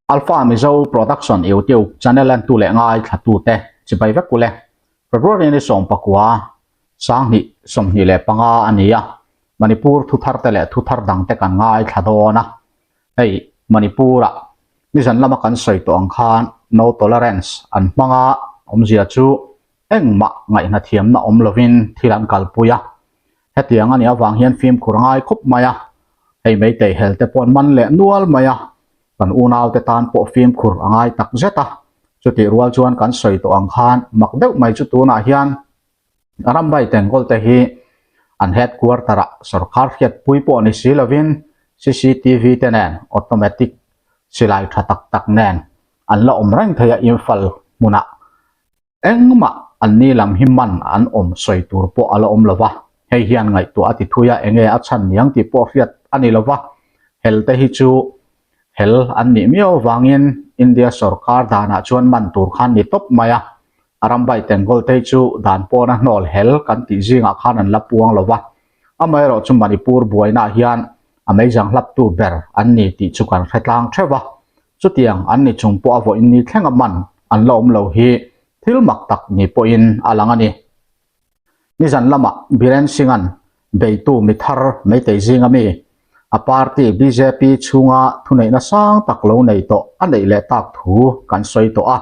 Alpha Mizo Production YouTube channel entu leh ngaithlatute chibai vek ule. February ni sawmpakua sanghnih 25 a ni a, Manipur thuthar te leh thuthar dang te kan ngaithla dawn a. Hei Manipur-ah nizan lama kan sawi tawh ang khan No Tolerance an hmang a, awmzia chu engmah ngaihna thiamna awm lovin thil an kalpui a. Hetiang a nih avang hian fimkhur a ngai khawp mai a, hei Meitei hel te pawh an man leh nual mai a, kan unaute tan pawh fimkhur a ngai tak zet a. Chutih rual chuan kan sawi tawh ang khan mak deuh mai chu tunah hian Rambai Tengkawl te hi an headquarter ah sorkar hriatpui pawh ni si lovin CCTV te nen automatic silai tha tak tak nen an la awm reng thei a Imphal hmunah. Engmah an ni lam hi man an awm sawi tur pawh a la awm lo va, hei hian ngaihtuah a ti thui a, enge a chhan niang tih pawh hriat a ni lo va, hel te hi chu hel an nih miau avangin India sorkar danah chuan man tur khan ni tawp mai a, a rambai Tengol te hi chu dan pawna hnawl hel kan tih zingah khan an la puang lo va, amaherawh chu Manipur buainaah hian a meizang hlaptu ber an ni tih chu kan hre tlang theuh va, Chutiang an ni chung pawh a vawiin ni thlenga man an la awm lo hi thil mak tak ni pawhin a lang a ni. Nizan lamah Biren Singh-a'n beitu mi thar Meitei zinga mi, a party bjp chhunga thuneihna sang tak lo nei tawh a neih leh tak thu kan sawi tawh a,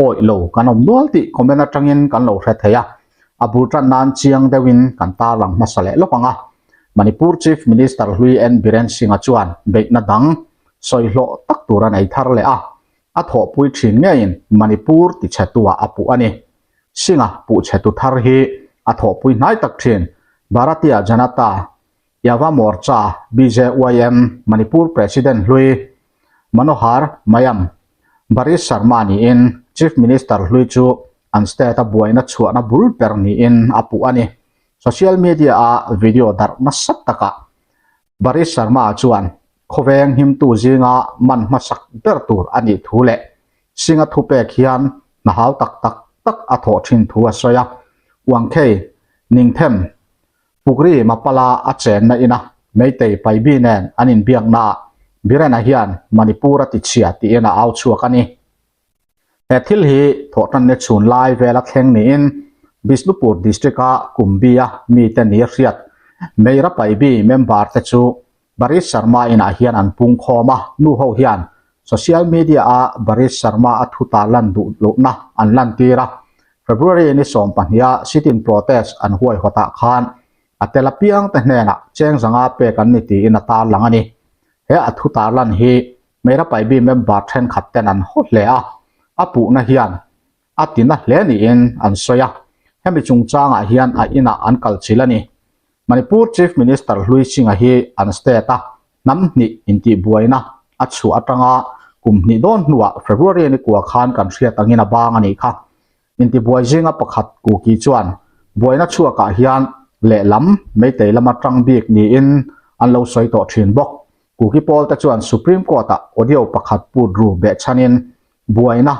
awih lo kan awm nual tih comment atangin kan lo hre thei a, a bul tan nan chiang deuhin kan tarlang hmasa leh lawk ang a. Manipur Chief Minister hlui N Biren Singh-a chuan beihna dang sawi hlawh tak tur a nei thar leh a, a thawhpui thin ngeiin Manipur tichhetuah a puh a ni. Singh-a puhchhetu thar hi a thawhpui hnai tak thin Bharatiya Janata Yuva Morcha, BJYM, Manipur President hlui Manohar Mayam Baris Sharma niin Chief Minister hlui chu an state-a buaina chhuahna bul ber niin a puh a ni. Social media-a video darh nasa takah Baris Sharma chuan khawveng himtu zinga man hmasak ber tur a nih thu leh Singh-a thupek hian hna hau tak tak tak a thawh thin thu a sawi a. Uangkhei, Ningthem, Pukri Mapala a chenna ina Meitei Paibi nen an inbiaknaah Biren-a hian Manipur a tichhia tiin a au chhuak a ni. He thil hi thawhtanna chhun lai vela thleng niin Bishnupur District-a Kumbi-a mite ni hriat Meira Paibi member te chu Baris Sharma inah hian an pung khawm a, nu ho hian social media-a Baris Sharma a thu ta lan duh lohna an lantir a. February ni sawmpahniha sit-in protest an huaihawtah khan a tel apiangte hnenah cheng zanga pek an ni tiin a tarlang a ni. He a thu tarlan hi Meira Paibi member thenkhat ten an haw hle a, a puhna hian a tina hle niin an sawi a, hemi chungchangah hian a inah an kal chil a ni. Manipur Chief Minister Hlui Singh-a hi an state-a hnam hnih intihbuaina a chhuah atanga kum hnih dawn hnuah February ni kua khan kan hriat angin a bang a nih kha. Intibuai zinga pakhat Kuki chuan buaina chhuakah hian lehlam Meitei lama tang bik niin an lo sawi tawh thin bawk. Kuki pawlte chuan Supreme Court-ah audio pakhat put ru behchhanin buaina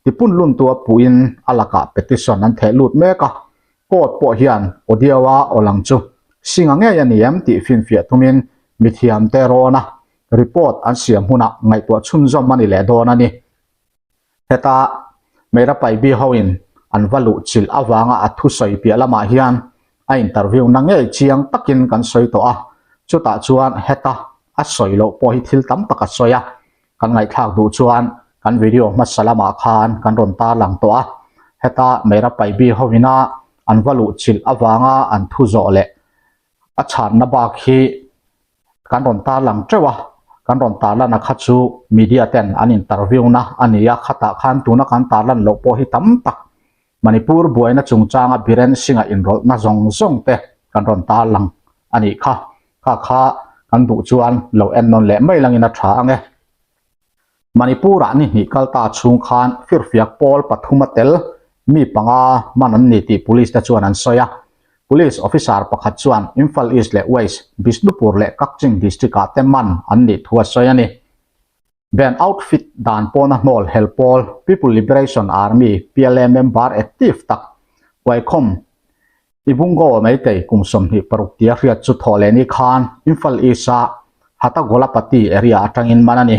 tipunluntua puhin a lakah petition an theh lut mek a. Court pawh hian audio-a awlang chu Singh-a ngei a ni em tih finfiah tumin mithiamte rawna report an siam hunah ngaihtuah chhunzawm a ni leh dawn a ni. Heta Meira Paibi hoin an va luh chilh avanga a thusawi piah lamah hian a interview na ngei chiang takin kan sawi tawh a, chutah chuan heta a sawi loh pawh hi thil tam tak a sawi a, kan ngaihthlak duh chuan kan video hmasa lamah khan kan rawn tarlang tawh a, heta Meira Paibi hoina an va luh chilh avanga an thu zawh leh a chhanna bak hi kan rawn tarlang teuh a, kan rawn tarlan a kha chu media ten an interview na a ni a, khatah khan tuna kan tarlan loh pawh hi tam tak Manipur buaina chungchanga Biren Singh-a inrawlhna zawng zawng te kan rawn tarlang a nih kha, kha kha kan duh chuan lo en nawn leh mai langin a tha ang e. Manipur-ah ni hnih kal ta chhung khan firfiak pawl pathum a tel mi panga man an ni tih police te chuan an sawi a. Police officer pakhat chuan Imphal East leh West, Bishnupur leh Kakching district-ah te man an nih thu a sawi a ni. Ban outfit dan pawna hnawl hel pawl People Liberation Army, PLA, member active tak Waikhom Ibungo Meitei kum 26 tia hriat chu thawh leh ni khan Imphal East-a Hatagolapati area atangin man a ni.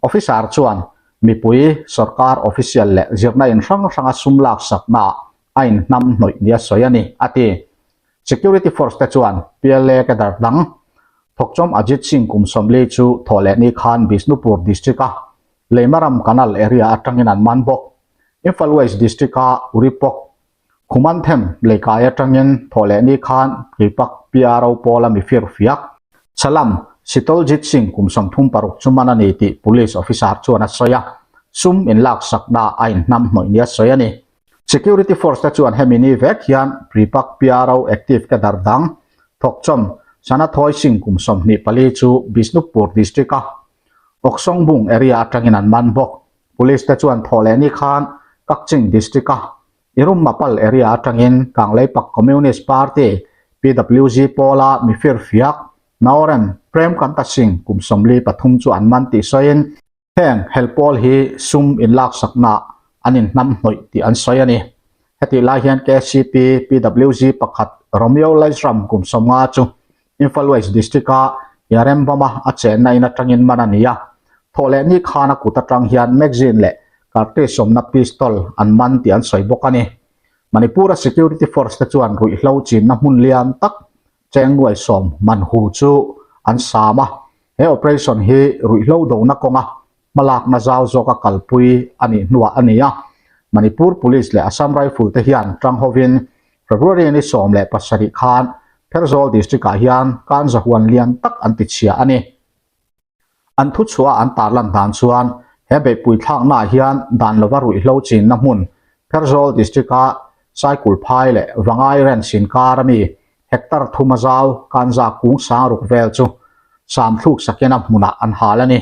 Officer chuan. Mipui, sorkar official leh zirna in hrang hranga sum laksaknaah a inhnamhnawih nia sawi a ni, a ti. Security force te chuan PLA cadre dang Thawkchawm Ajit Singh kum 40 chu thawhlehni khan Bishnupur district-a Leimaram Canal area atangin an man bawk. Imphal West district-a Uripok Khumanthem leikai atangin thawhlehni khan Tuipak PRO pawla mi firfiak Salam Sitoljit Singh kum 36 chu man a ni tih police officer chuan a sawi a, sum inlaksakna a inhnamhnawih nia sawi a ni. Security force te chuan hemi ni vek hian Pripak PRO active cadre dang thawkchawm Sanathawi Singh kum 24 chu Bishnupur district-a Oksongbung area atangin an man bawk. Police te chuan thawhlehni khan Kakching district-a Irummapal area atangin Kangleipak Communist Party, PWG, pawla mi firfiak Naorem Prem Kanta Singh kum 43 chu an man tih sawiin Heng hel pawl hi sum inlaksakna an inhnamhnawih tih an sawi a ni. Hetih lai hian KCP PWG pakhat Romeo Laishram kum 50 chu Imphal West District-a Yarembama a chenna in atangin man a ni a. Thawhlehni khan a kut atang hian magazine leh cartridge awmna pistol an man tih an sawi bawk a ni. Manipur-a security force te chuan ruihhlo chinna hmun lian tak cheng nuai 10 man hu chu an sam a. He operation hi ruihhlo dona kawnga hmalakna zau zawka kalpui a nih hnuah a ni a. Manipur Police leh Assam Rifle te hian tang hovin February ni 17 khan Pherzawl District-ah hian kanza huan lian tak an tichhia a ni. An thuchhuah an tarlan dan chuan he beihpui thlaknaah hian dan lova ruihhlo chinna hmun Pherzawl District-a Saikul Phai leh Vangai Ranch inkar ami hectare thuma zau kanza kung 6000 vel chu sam thluk sakin a hmunah an hal a ni.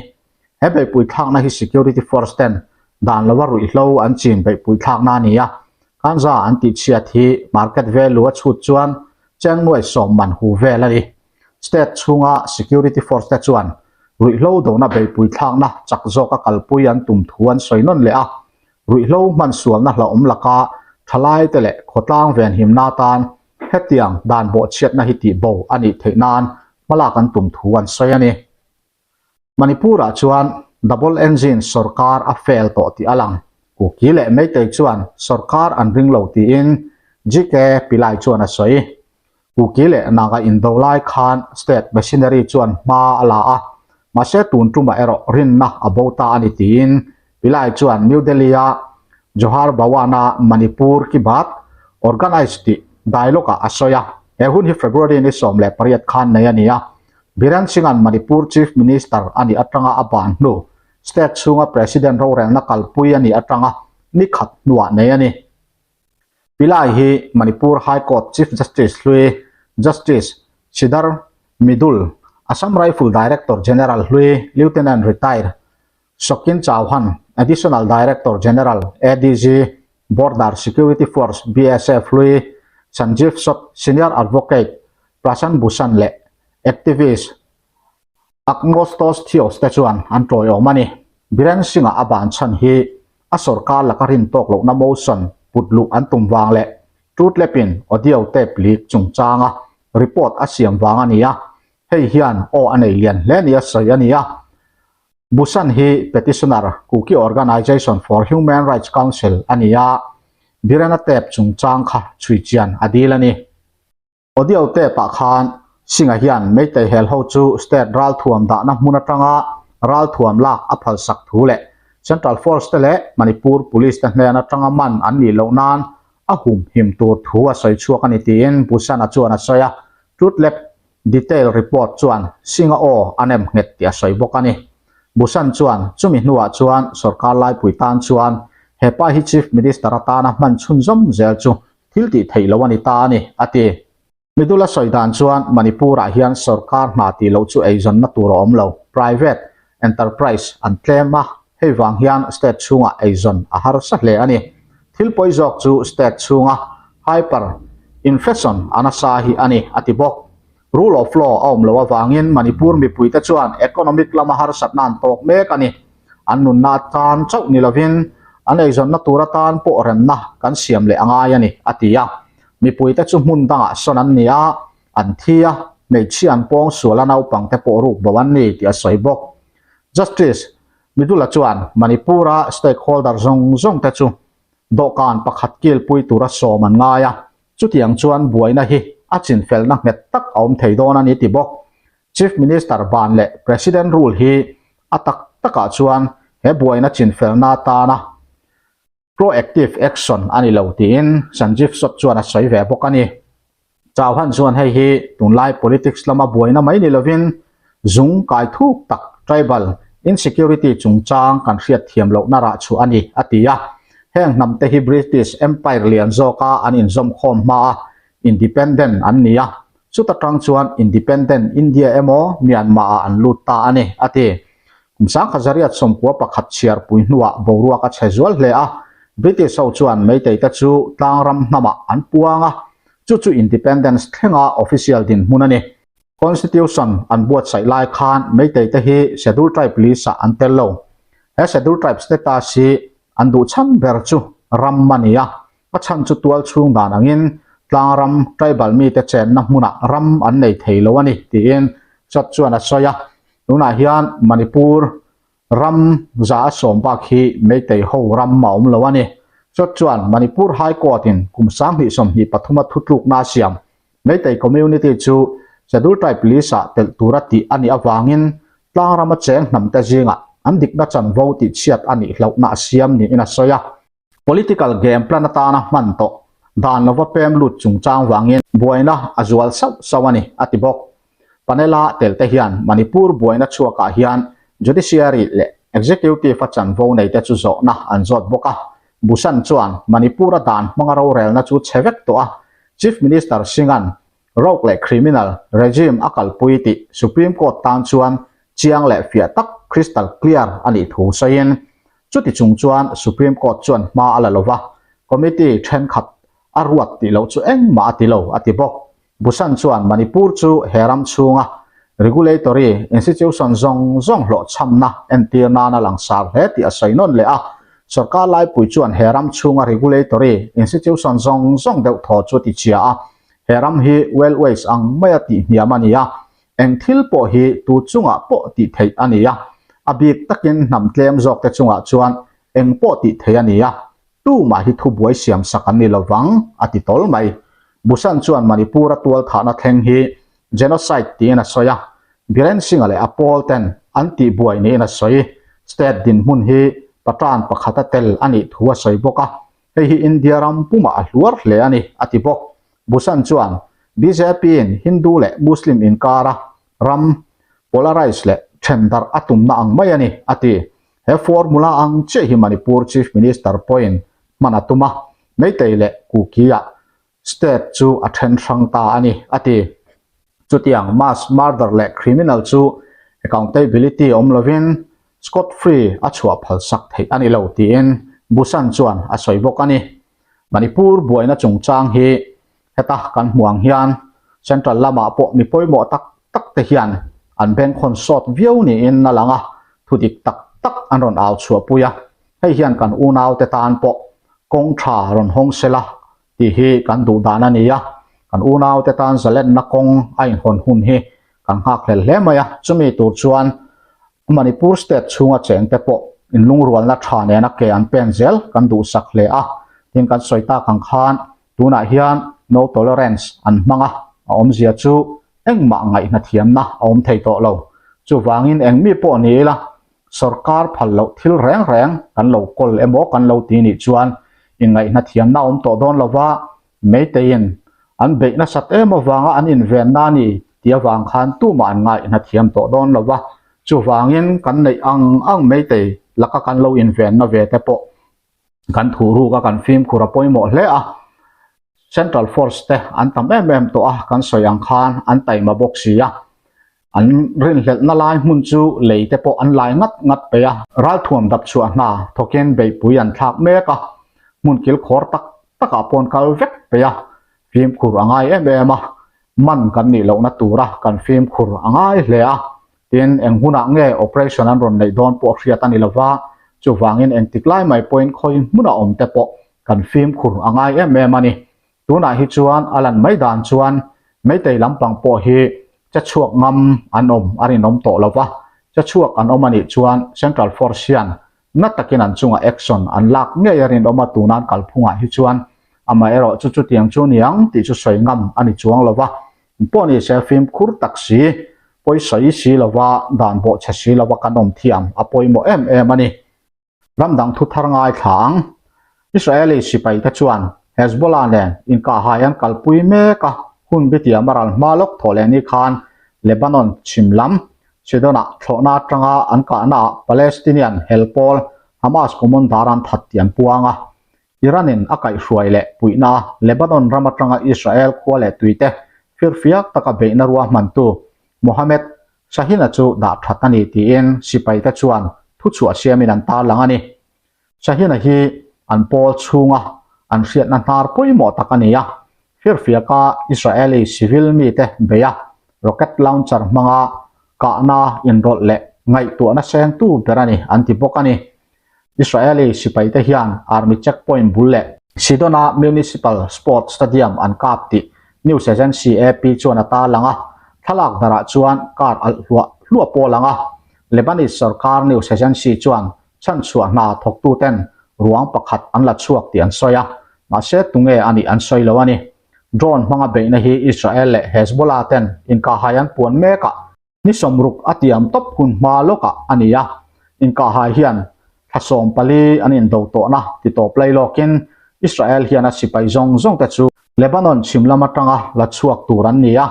He beihpui thlakna hi security force ten dan lova ruihhlo an chin beihpui thlakna a ni a, kanza an tihchhiat hi market value a chhut chuan cheng nuai 10 man hu vel a ni. State chhunga security force te chuan ruihhlo dona beihpui thlakna chak zawka kalpui an tum thu an sawi nawn leh a, ruihhlo hman sualna hlauhawm laka thalai te leh khawtlang venhimna atan hetiang dan bawhchhiatna hi tihbo a nih theih nan hmalak an tum thu an sawi a ni. Manipur-ah chuan double engine sorkar a fail tawh tih a lang. Kuki leh Meitei chuan sorkar an ring lo tiin GK Pillai chuan a sawi. Kuki leh Naga indo lai khan state machinery chuan hma a la a, mahse tun tumah erawh rinna a bo ta a ni tiin Pillai chuan New Delhi-a Johar Bhawan-a Manipur Ki Baat Organise tih dialogue-ah a sawi a. He hun hi February ni 18 khan nei a ni a. Biren Singh-a'n Manipur Chief Minister a nih atanga a ban hnu, state chhunga President rorelna kalpui a nih atanga ni khat hnuah nei a ni. Pillai hi Manipur High Court Chief Justice hlui Justice Sridhar Midul, Assam Rifle Director General hlui Lieutenant Retired Sokin Chauhan, Additional Director General, ADG, Border Security Force, BSF, hlui Sanjeev Sot, Senior Advocate Prashant Bhushan leh activist Agnostos Theos te chuan an tawiawm a ni. Biren Singh-a a ban chhan hi a sorkar laka rin tawk lohna motion put luh an tum vang leh Trutlepin audio tape leak chungchanga report a siam vang a ni a, hei hian aw a nei lian hle nia sawi a ni a. Bhushan hi petitioner Kuki Organization for Human Rights Council a ni a, Birena tape chungchang kha chhui chian a dil a ni. Audio tape-ah khan Singh-a hian Meitei hel ho chu state ralthuam dahna hmun atanga ralthuam lak a phalsak thu leh Central Force te leh Manipur Police te hnen atanga man an nih loh nan a humhim tur thu a sawi chhuak a ni tiin Bhushan-a chuan a sawi a. Trutlep detail report chuan Singh-a aw a nem nghet tih a sawi bawk a ni. Bhushan chuan chumi hnuah chuan sorkar laipui tan chuan hepa hi Chief Minister atana hman chhunzawm zel chu thil tih theih loh a ni ta a ni, a ti. Midula sawi dan chuan Manipur-ah hian sorkar hna tih loh chu eizawnna tur a awm lo, private enterprise an tlem a, hei vang hian state chhungah eizawn a harsa hle a ni. Thil pawi zawk chu state chhunga hyper inflation a nasa hi a ni, a ti bawk. Rule of law a awm loh avangin Manipur mipuite chuan economic lama harsatna an tawk mek a ni. An nunna atan chauh ni lovin an eizawnna tur atan pawh remna kan siam leh a ngai a ni, a ti a. Mipuite chu hmun dangah sawn an ni a, an thi a, hmeichhia an pawng sual a naupangte pawh ruk bo an ni tih a sawi bawk. Justice. Midula chuan Manipur-a stakeholder zawng zawng te chu dawhkan pakhat kilpui tura sawm an ngai a, chutiang chuan buaina hi a chinfelna nghet tak a awm thei dawn a ni ti bawk. Chief Minister ban leh President rule hi a tak takah chuan he buaina chinfelna atana Proactive action a ni lo tiin Sanjeev Sot chuan a sawi ve bawk a ni. Chauhan chuan hei hi tunlai politics lama buaina mai ni lovin zung kai thuk tak tribal insecurity chungchang kan hriat thiam lohna rah chhuah a ni a ti a. Heng hnam te hi British Empire lian zawka an inzawmkhawm hma a independent an ni a, chuta tang chuan independent India emaw Myanmar ah an lut ta a ni a ti. Kum sangkhat 19 chhiar pui hnuah boruak a chhe zual hle a, British ho chuan Meitei te chu tlangram hnamah an puang a, chu chu independence thlenga official dinhmun a ni. Constitution an buatsaih lai khan Meitei te hi Schedule Tribe list ah an tel lo. He Schedule Tribe status hi an duh chhan ber chu ram a ni a, a chhan chu tual chhung dan angin tlangram tribal mite chenna hmunah ram an nei thei lo a ni tiin Chot chuan a sawi a. Tunah hian Manipur ram 100 bak hi Meitei ho ram a awm lo a ni. Chot chuan Manipur High Court in kum 2023 a thutlukna a siam. Meitei community chu Schedule Tribe list ah telh tura tih a nih avangin tlangrama cheng hnamte zingah an dikna chanvo tihchhiat a nih hlauhna a siam niin a sawi a. Political game plan atana hman tawh dan lova pem lut chungchang vangin buaina a zual sauh sauh a ni, a ti bawk. Panel-a telte hian Manipur buaina chhuakah hian Judiciary leh Executive-a chanvo neite chu zawhna an zawt bawk a. Bhushan chuan Manipur-a dan hmanga rorelna chu chhe vek tawh a, Chief Minister Singh-a'n rogue leh criminal regime a kalpui tih Supreme Court tan chuan chiang leh fiah tak, crystal clear, a nih thu sawiin, Chuti chung chuan Supreme Court chuan hma a la lo va, committee thenkhat a ruat tih loh chu engmah a ti lo, a ti bawk. Bhushan chuan Manipur chu he ram chhunga regulatory institution zawng zawng hlawhchhamna entir nana langsar hle tih a sawi nawn leh a, sorkar laipui chuan he ram chhunga regulatory institution zawng zawng deuh thaw chu ti chhia a, he ram hi railways ang maia tihhniam a ni a, Eng thil pawh hi tu chungah pawh tih theih a ni a, a bik takin hnam tlem zawkte chungah chuan eng pawh tih theih a ni a, tumah hi thubuai siam sak an ni lo vang, a ti tawl mai. Bhushan chuan Manipur-a tualthahna thleng hi genocide tiin a sawi a, Biren Singh-a leh a pawl ten an tihbuai niin a sawi. State dinhmun hi Pathan pakhata tel a nih thu a sawi bawk a, Hei hi India ram pumah a hluar hle a ni, a ti bawk. Bhushan chuan BJP-in Hindu leh Muslim inkara ram polarize leh then darh a tumna ang mai a ni, a ti. He formula ang chiah hi Manipur Chief Minister pawhin hman a tum a, Meitei leh Kuki-ah State chu a then hrang ta a ni, a ti. Chutiang mass murder leh criminal chu accountability awm lovin scot free a chhuah phal sak theih a ni lo tiin Bhushan chuan a sawi bawk a ni. Manipur buaina chungchang hi heta kan hmu ang hian Central lamah pawh mi pawimawh tak tak te hian an bengkhawn sawt viau niin a lang a, thudik tak tak an rawn au chhuahpui a. Hei hian kan unaute tan pawh kawng tha rawn hawng sela tih hi kan duh dan a ni a, kan unaute tan zalenna kawng a inhawn hun hi kan nghakhlel hle mai a, chumi tur chuan Manipur state chhunga chengte pawh inlungrualna tha nena ke an pen zel kan duhsak hle a, tin kan sawi tak ang khan tunah hian no tolerance an hmang a, a awmzia chu engmah ngaihna thiamna a awm thei tawh lo. Chuvangin engmi pawh ni ila Sorkar phal loh thil reng reng kan lo kawl emaw kan lo ti nih chuan inngaihna thiamna a awm tawh dawn lova, Meiteiin an beih nasat em avanga an invenna a ni tih avang khan tumah an ngaihna thiam tawh dawn lova, chuvangin kan neih ang ang Meitei laka kan lo invenna ve te pawh kan thuhruk a kan fimkhur a pawimawh hle a, Central Force te an tam em em tawh a, kan sawi ang khan an taima bawk si a, an rinhlelhna lai hmun chu lei te pawh an lai ngat ngat peih a, ralthuam dap chhuah hna thawkin beihpui an thlak mek a, hmun kilkhawr tak takah pawh an kal vek peih a, fimkhur a ngai em em a, man kan nih lohna tura kan fimkhur a ngai hle a. Tin, eng hunah nge operation an rawn neih dawn pawh hriat a ni lova, chuvangin engtik lai mai pawhin khawi hmuna awm te pawh kan fimkhur a ngai em em a ni. Tunah hi chuan a lan mai dan chuan Meitei lampang pawh hi che chhuak ngam an awm a rinawm tawh lova. Che chhuak an awm a nih chuan Central Force hian na takin an chungah action an lak ngei a rinawm a, tunan kalphungah hi chuan amaherawh chu chutiang chu niang tih chu sawi ngam a ni chuang lo va, pawh ni se fimkhur tak si, pawisawi si lova dan bawhchhe si lova kan awm thiam a pawimawh em em a ni. Ram dang thu thar ngaithla ang. Israeli sipaite chuan Hezbollah nen inkahhai an kalpui mek a, hun bitiam a ral hma lawk thawh leh ni khan Lebanon chhim lam Sidon-ah thlawhna atanga an kahnaah Palestinian hel pawl Hamas commander an that tih an puang a. Iran-in a kaihhruai leh puihna Lebanon ram atanga Israel khua leh tuite firfiak taka beihna ruahmantu Mohammed Shahina chu dah that a ni tiin sipaite chuan thuchhuah siamin an tarlang a ni. Shahina hi an pawl chhunga an hriatna hnar pawimawh tak a ni a, firfiaka Israeli civil mite beia rocket launcher hmanga kahna inrawlh leh ngaihtuahna sengtu ber a ni an ti bawk a ni. Israeli sipaite hian Army checkpoint bul leh Sidon-a Municipal Sports Stadium an kap tih news agency AP chuan a tarlang a, thlalak darah chuan car alh hluah hluah pawh a lang a. Lebanese sorkar news agency chuan chhanchhuah hna thawktuten ruang pakhat an la chhuak tih an sawi a, mahse tunge a nih an sawi lo a ni. Drone hmanga beihna hi Israel leh Hezbollah ten inkahhai an puan mekah Ni sawmruk a tiam tawp hun hma lawkah a ni a, inkahhai hian thla 14 an indo tawhna ti tawp lai lawkin Israel hian a sipai zawng zawng te chu Lebanon chhim lam atanga la chhuak tur an ni a,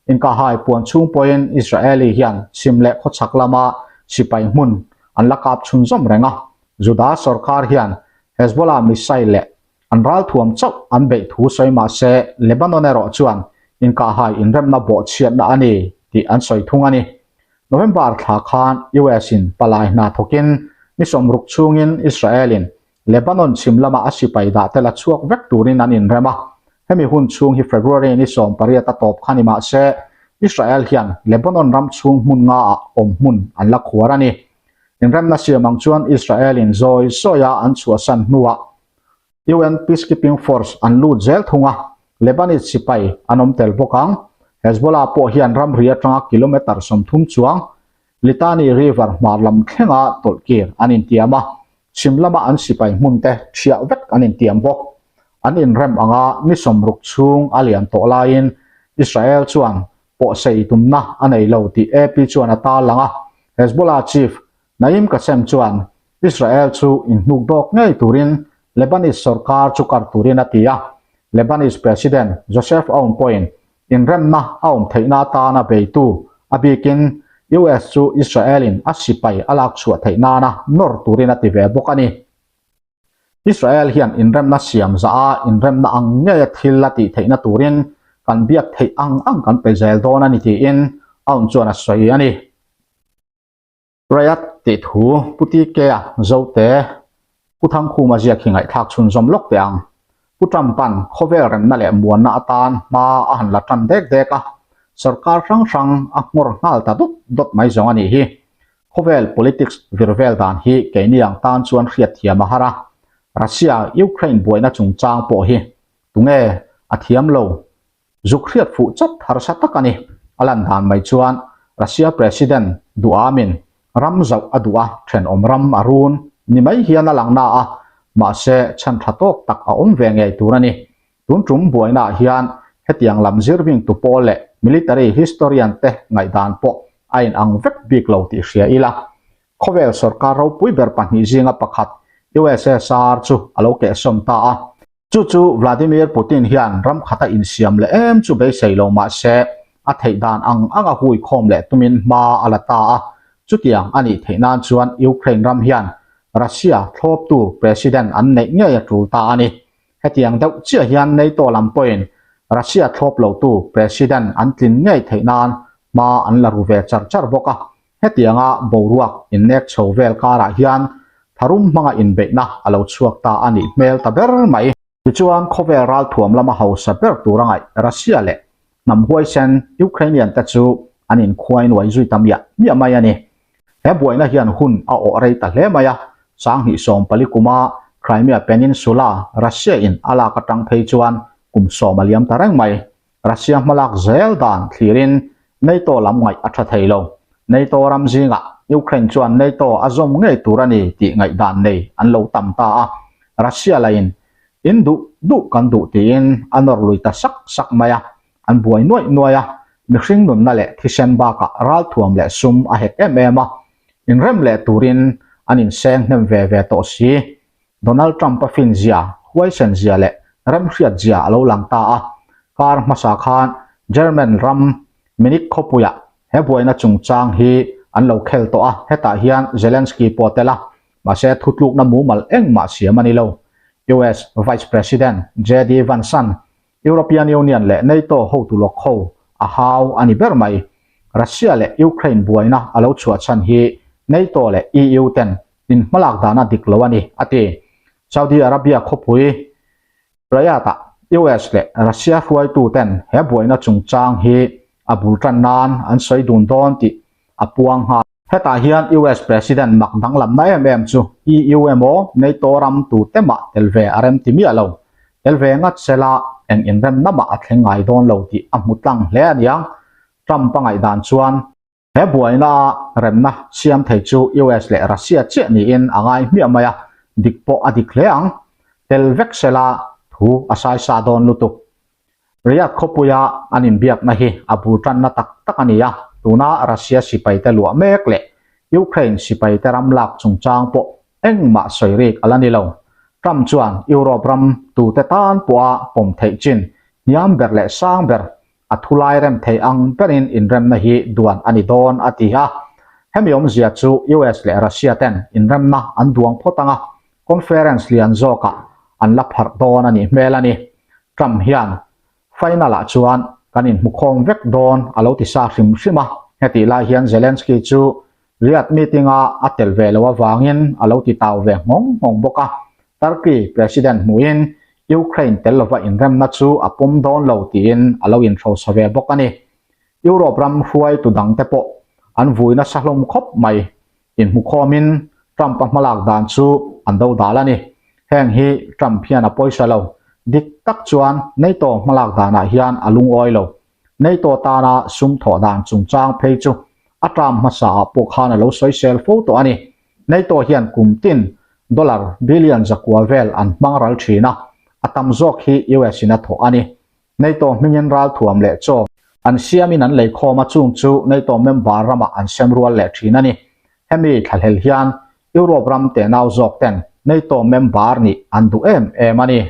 inkahhai puan chhung pawhin Israeli hian chhim leh khawchhak lama sipai hmun an la kap chhunzawm reng a, Juda sorkar hian Hezbollah missile leh An ralthuam chauh an beih thu sawi mah se Lebanon erawh chuan inkahhai inremna bawhchhiatna a ni tih an sawi thung a ni. November thla khan US in palai hna thawkin ni 60 chhungin Israel in Lebanon chhim lama a sipai dah te la chhuak vek turin an inrem a. Hemi hun chhung hi February ni 18 a tawp kha ni mah se Israel hian Lebanon ram chhung hmun nga ah awm hmun an la khuar a ni. Inremna siam ang chuan Israel in zawi zawia an chhuahsan hnuah UN Peacekeeping Force an lut zel thung a, Lebanese sipai an awm tel bawk ang. Hezbollah pawh hian ramri atanga kilometre 30 chuang Litani River hmar lam thlenga tawlh kir an intiam a, chhim lama an sipai hmun te thiah vek an intiam bawk. An inrem anga ni 60 chhung a lian tawh laiin Israel chuan pawhsei tumna a nei lo tih AP chuan a tarlang a, Hezbollah chief Naim Qassem chuan Israel chu inhnuk dawk ngei turin Lebanese sorkar chu kar turin a ti a, Lebanese President Joseph Aoun pawhin inremna a awm theihna atana beitu a bikin US chu Israel-in a sipai a lak chhuah theih nana nawr turin a ti ve bawk a ni. Israel hian inremna siam zah a inremna ang ngeia thil a tih theihna turin kan biak theih ang ang kan pe zel dawn a ni tiin Aoun chuan a sawi a ni. Riot tih thu Pu TK-a Zote Pu Thangkhuma ziak hi ngaihthlak chhunzawm lawk teh ang. Pu Trump-a'n khawvel remna leh muanna atan hma a han la tan dek dek a, sorkar hrang hrang a nghawr nghal ta dawt dawt mai zawng a nih hi. Khawvel politics vir vel dan hi keini ang tan chuan hriatthiam a har a, Russia-Ukraine buaina chungchang pawh hi tunge a thiam lo Zuk hriat fuh chat harsa tak a ni. A lan dan mai chuan Russia President duhamin ram zauh a duh a, thenawm ram a run ni mai hian a lang na a, mahse chhan tha tawk tak a awm ve ngei tur a ni. Tun tum buainaah hian hetiang lam zirvingtu pawl leh military historian te ngaihdan pawh a inang vek bik lo tih hria ila. Khawvel sorkar ropui ber pahnih zinga pakhat USSR chu a lo kehsawm ta a. Chu chu Vladimir Putin hian ram khata insiam leh em chu beisei lo mah se, a theih dan ang anga hui khawm leh tumin hma a la ta a. Chutiang a nih theih nan chuan Ukraine ram hian Russia thlawptu President an neih ngei a tul ta a ni. Hetiang deuh chiah hian NATO lam pawhin Russia thlawp lotu President an tlin ngei theih nan hma an la ru ve char char bawk a. Hetianga boruak innek chho vel karah hian tharum hmanga inbeihna a lo chhuak ta a nih hmel ta ber mai. Tichuan, khawvel ralthuam lama hausa ber tur a ngaih Russia leh hnam huaisen Ukrainian te chu an inkhuai nuai zui ta miah miah mai a ni. He buaina hian hun a awh rei ta hle mai a, 2014 kuma Crimea Peninsula Russia in a lak atang phei chuan kum 10 a liam ta reng mai. Russia hmalak zel dan thlirin NATO lam ngaih a tha thei lo. NATO ram zingah. Ukraine chuan NATO a zawm ngei tur a ni tih ngaihdan nei an lo tam ta a, Russia lahin in duh duh kan duh tiin a nawr lui ta sak sak mai a, an buai nuaih nuaih a, mihring nunna leh thisen bakah ralthuam leh sum a hek em em a, inrem leh turin an inseng hnem ve ve tawh si. Donald Trump-a fin zia, huaisen zia leh remhriat zia a lo lang ta a, kar hmasa khan German ram Munich khawpuiah he buaina chungchang hi an lo khel tawh a, hetah hian Zelensky pawh a tel a, mahse thutlukna mumal engmah siam a ni lo. US Vice President JD Vance-a'n European Union leh NATO hotu lawk ho a hau a ni ber mai. Russia leh Ukraine buaina a lo chhuah chhan hi NATO leh EU ten in hmalak dana dik lo a ni, a ti. Saudi Arabia khawpui Riyadh-ah US leh Russia hruaitu ten he buaina chungchang hi a bul tan nan an sawi dun dawn tih a puang nghal. Hetah hian US President mak danglamna em em chu EU emaw NATO ram tute mah tel ve a rem ti miah lo. Tel ve ngat sela eng inremna mah a thleng ngai dawn lo tih a hmu tlang hle a niang. Trump a ngaihdan chuan he buaina a remna siam thei chu US leh Russia chiah niin a ngai hmiah mai a, dik pawh a dik hle ang. Tel vek sela thu a saisa dawn lutuk. Riyadh khawpuia an inbiakna hi a bul tanna tak tak a ni a, tuna Russia sipaite luah mek leh Ukraine sipaite ram lak chungchang pawh engmah sawi rik a la ni lo. Trump chuan Europe ram tute tan pawha pawm theih chin hniam ber leh sang ber a thulai rem thei ang berin inremna hi duan a ni dawn a ti a. Hemi awmzia chu US leh Russia ten inremna an duang phawt ang a, conference lian zawkah an la pharh dawn a nih hmel a ni. Trump hian final ah chuan kan inhmukhawm vek dawn a lo ti sa hrim hrim a, hetih lai hian Zelensky chu Riyadh meeting a a tel ve lo avangin a lo ti tau ve nghawng nghawng bawk a, Turkey President hmuhin Ukraine tel lova inremna chu a pawm dawn lo tiin a lo inhrosa ve bawk a ni. Europe ram hruaitu dangte pawh an vui nasa hlawm khawp mai. Inhmukhawmin Trump-a hmalak dan chu an do dal a ni. Heng hi Trump hian a pawisa lo. Dik tak chuan NATO hmalak danah hian a lungawi lo. NATO tana sum thawh dan chungchang phei chu a term hmasaah pawh khan a lo sawisel fo tawh a ni. NATO hian kum tin dollar billion zakua vel an hmang ral thin a, a tam zawk hi US in a thawh a ni. NATO hmingin ralthuam leh chaw an siamin an leikhawm a, chung chu NATO member ramah an sem rual leh thin a ni. Hemi thlahlel hian Europe ram tenau zawk ten NATO member nih an duh em em a ni.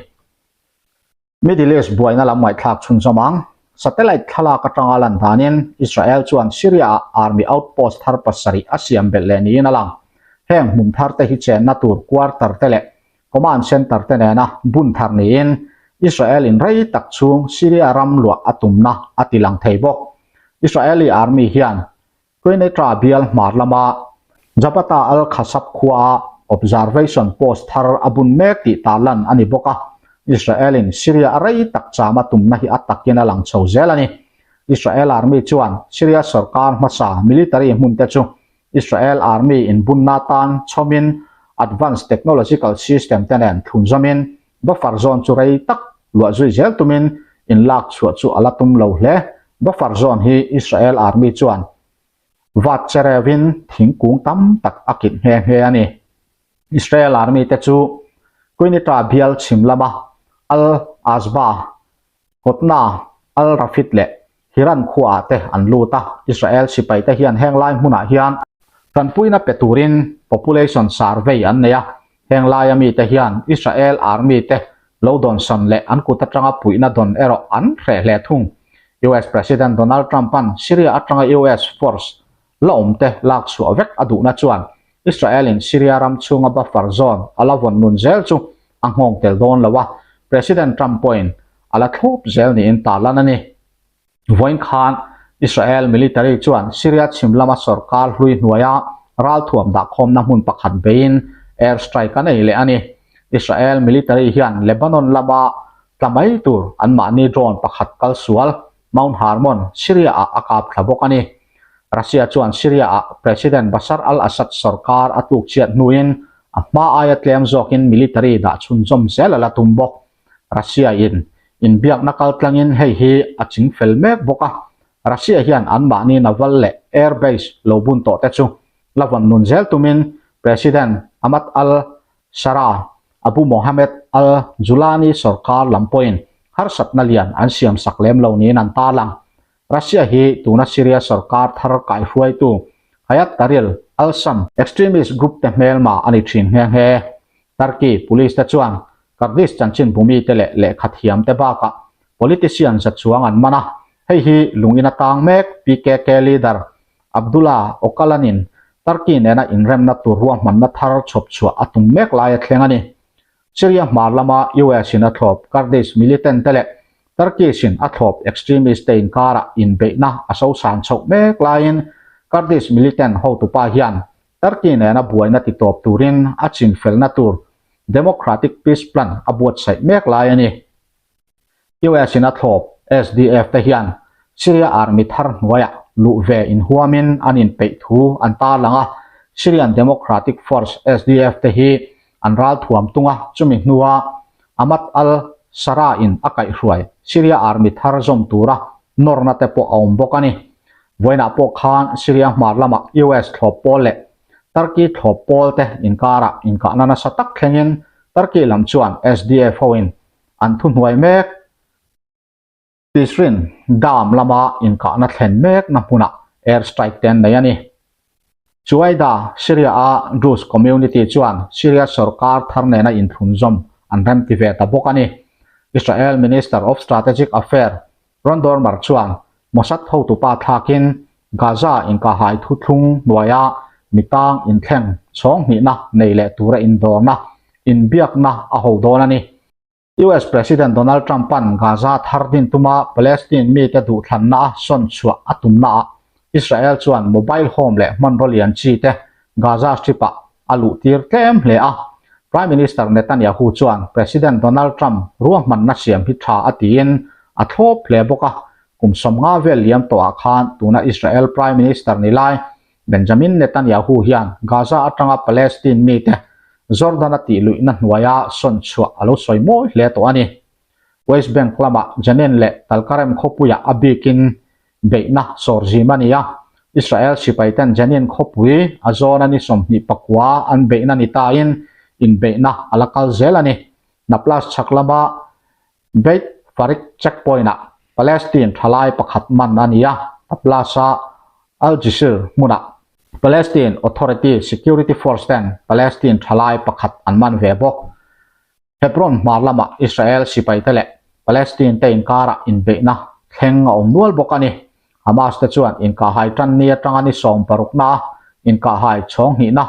Middle East buaina lam ngaihthlak chhunzawm ang. Satellite thlalak atanga lan danin Israel chuan Syria-ah army outpost thar pasarih a siam belh leh niin a lang. Heng hmun thar te hi chenna tur quarter te leh Command Center te nena bun thar niin Israel in rei tak chhung Syria ram luah a tumna a ti lang thei bawk. Israeli Army hian Quneitra bial hmar lama Jabata al-Khasab khuaa observation post thar a bun mek tih tarlan a ni bawk a, Israel in Syria a rei tak cham a tumna hi a takin a lang chho zel a ni. Israel Army chuan Syria sorkar hmasa military hmun te chu Israel Army inbunna tan chhawmin Advanced Technological System te nen thlunzawmin buffer zone chu rei tak luah zui zel tumin inlak chhuah chu a la tum lo hle. Buffer zone hi Israel Army chuan vat che reuhin thingkung tam tak a kit nghe nghe a ni. Israel Army te chu Quneitra bial chhim lama Al-Azba Kawtna, Al-Rafid leh Hiran khuaah te an lut a, Israel sipaite hian heng lai hmunah hian tanpuina pe turin population survey an nei a, heng laia mite hian Israel army te lo dawnsawn leh an kut atanga puihna dawn erawh an hreh hle thung. US President Donald Trump-a'n Syria atanga US force la awmte lak chhuah vek a duhna chuan Israel-in Syria ram chhunga buffer zone a la vawn nun zel chu a nghawng tel dawn lo a, President Trump pawhin a la thlawp zel niin tarlan a ni. Vawiin khan Israel military chuan Syria chhim lama sorkar hlui hnuaia ralthuam dahkhawmna hmun pakhat beiin air strike a nei leh a ni. Israel military hian Lebanon lama tla mai tur anmahni drone pakhat kal sual Mount Hermon, Syria-ah a kap thla bawk a ni. Russia chuan Syria-ah President Bashar al-Assad sorkar a tluk chhiat hnuin a hma aia tlem zawkin military dah chhunzawm zel a la tum bawk. Russia-in inbiakna kaltlangin hei hi a ching fel mek bawk a, Russia hian anmahni naval leh air base lo bun tawh te chu. la vawn nun zel tumin President Ahmad al-Sharaa, Abu Mohammed al-Julani sorkar lam pawhin harsatna lian an siamsak lem lo niin an tarlang. Russia hi tuna Syria sorkar thar kaihruaitu Hayat Tahrir al-Sham extremist group te hmelma a ni thin nghe nghe. Turkey police te chuan Kurdish chanchin bumi te leh lehkha thiam te bakah politician za chuang an man a, hei hi lungin a tang mek PKK leader Abdullah Öcalan-in Turkey nena inremna tur ruahmanna thar chhawp chhuah a tum mek lai a thleng a ni. Syria hmar lama US-in a thlawp Kurdish militant te leh Turkish-in a thlawp extremist te inkarah inbeihna a sosan chhoh mek laiin Kurdish militant hotupa hian Turkey nena buaina titawp turin a chinfelna tur Democratic Peace Plan a buatsaih mek lai a ni. US in a thlawp SDF te hian Syria army thar hnuaiah luh ve inhuamin an inpeih thu an tarlang a, Syrian Democratic Force, SDF, te hi an ralthuam tung a, chumi hnua Ahmad al-Sharaa in a kaihhruai Syria army thar zawm tura nawrna te pawh a awm bawk a ni. Vawiinah pawh khan Syria hmar lamah US thlawp pawl leh Turkey thlawp pawl te inkarah inkahna nasa tak thlengin Turkey lam chuan SDF hoin an thuhnuai mek. Tisrin Dam lama inkahna thlen mekna hmunah air strike te an nei a ni. Suwaida, Syria-a Druze community chuan Syria sorkar thar nena inthlunzawm an remti ve ta bawk a ni. Israel Minister of Strategic Affair Ron Dormer chuan Mossad hotupa thlakin Gaza inkahhai thuthlung hnuaia mitang inthleng chhawng hnihna nei leh tura indawrna inbiakna a ho dawn a ni. US President Donald Trump-a'n Gaza thar din tuma Palestine mite duhthlanna a sawn chhuah a tumnaah Israel chuan mobile home leh hmanraw lian chi te Gaza Strip-ah a luhtir tlem hle a. Prime Minister Netanyahu chuan President Donald Trump ruahmanna siam hi tha a tiin a thlawp hle bawk a. Kum 50 vel liam tawhah khan tuna Israel Prime Minister ni lai Benjamin Netanyahu hian Gaza atanga Palestine mite Jordan-a tih luihna hnuaia sawn chhuah a lo sawi mawi hle tawh a ni. West Bank lamah Jenin leh Talkarem khawpuiah a bikin beihna sawr zim a ni a, Israel sipaiten Jenin khawpui a zawna ni 29 an beihna ni tain inbeihna a la kal zel a ni. Nablus chhak lama Beit Farik checkpoint-ah Palestine thalai pakhat man a ni a, Nablus-a Al-Jisr hmunah Palestine Authority Security Force ten Palestine thalai pakhat an man ve bawk. Hebron hmar lamah Israel sipaite leh Palestine te inkarah inbeihna thleng a awm nual bawk a ni. Hamas te chuan inkahhai tan ni atanga ni 16 a inkahhai chhawng hnihna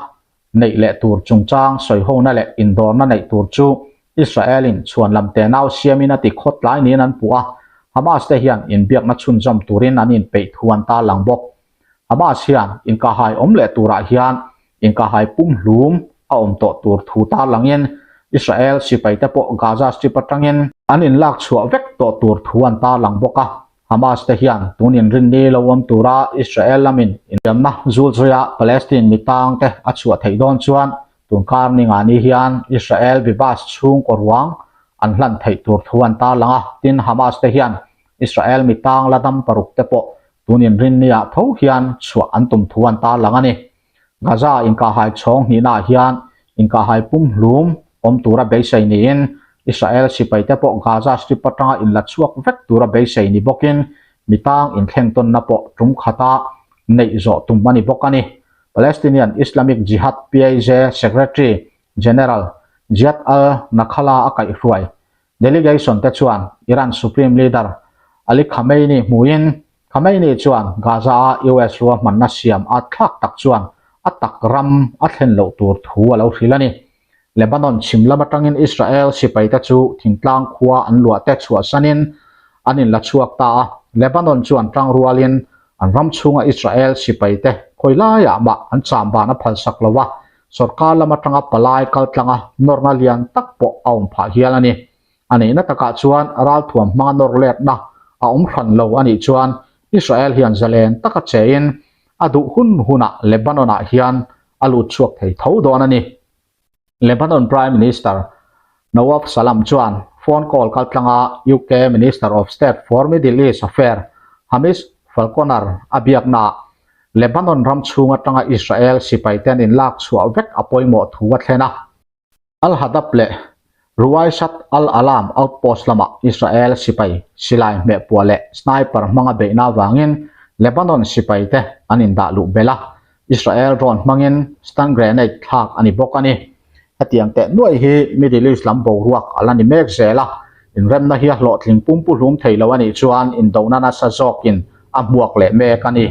neih leh tur chungchang sawihona leh indawrna neih tur chu Israel-in chhuan lam tenau siamin a ti khawtlai niin an puh a, Hamas te hian inbiakna chhunzawm turin an inpeih thu an tarlang bawk. Hamas hian inkahhai awm leh turah hian inkahhai pumhlum a awm tawh tur thu tarlangin Israel sipaite pawh Gaza Strip atangin an inlak chhuah vek tawh tur thu an tarlang bawk a. Hamas te hian tun inrinni lo awm tura Israel lamin inriamna zul zuia Palestine mi tang te a chhuah theih dawn chuan tun kar ninga ni hian Israel Bibas chhungkaw ruang an hlan theih tur thu an tarlang a, tin Hamas te hian Israel mi tang la dam paruk te pawh tun inrinni ah tho hian chhuah an tum thu an tarlang a ni. Gaza inkahhai chhawng hnihnaah hian inkahhai pumhlum awm tura beisei niin Israel sipaite pawh Gaza Strip atanga inla chhuak vek tura beisei ni bawkin mitang inthleng tawnna pawh tum khata neih zawh tum a ni bawk a ni. Palestinian Islamic Jihad, PIJ, Secretary General Ziad al-Nakhala a kaihhruai Delegation te chuan Iran Supreme Leader Ali Khamenei hmuin Khamenei chuan Gaza-a US ruahmanna siam a thlak tak chuan a tak ram a thlen loh tur thu a lo hrilh a ni. Lebanon chhim lam atangin Israel sipaite chu thingtlang khua an luah te chhuahsanin an inla chhuak ta a, Lebanon chuan tangrualin an ram chhunga Israel sipaite khawi laiah mah an chamban a phalsak lo a, Sorkar lam atanga palai kaltlanga nawrna lian tak pawh a awm phah hial a ni. A nihna takah chuan ralthuam hmanga nawr letna a awm hran lo a nih chuan Israel hian zalen taka chein a duh hun hunah Lebanon-ah hian a lut chhuak thei tho dawn a ni. Lebanon Prime Minister Nawaf Salam chuan phone call kaltlanga UK Minister of State for Middle East Affair Hamish Falconer a biaknaah. Lebanon ram chhung atanga Israel sipaite an inlak chhuah vek a pawimawh thu a thlen a. Al-Hadab leh Ruwaisat al-Alam outpost lamah Israel sipai silai hmehpuah leh sniper hmanga beihna avangin Lebanon sipaite an indah luh belh a, Israel drone hmangin stun grenade thlak a ni bawk a ni. Hetiang teh nuai hi Middle East lam boruak a la ni mek zel a, inremna hi a hlawhtling pumpu hlum thei lo a nih chuan indona nasa zawkin a hmuak leh mek a ni.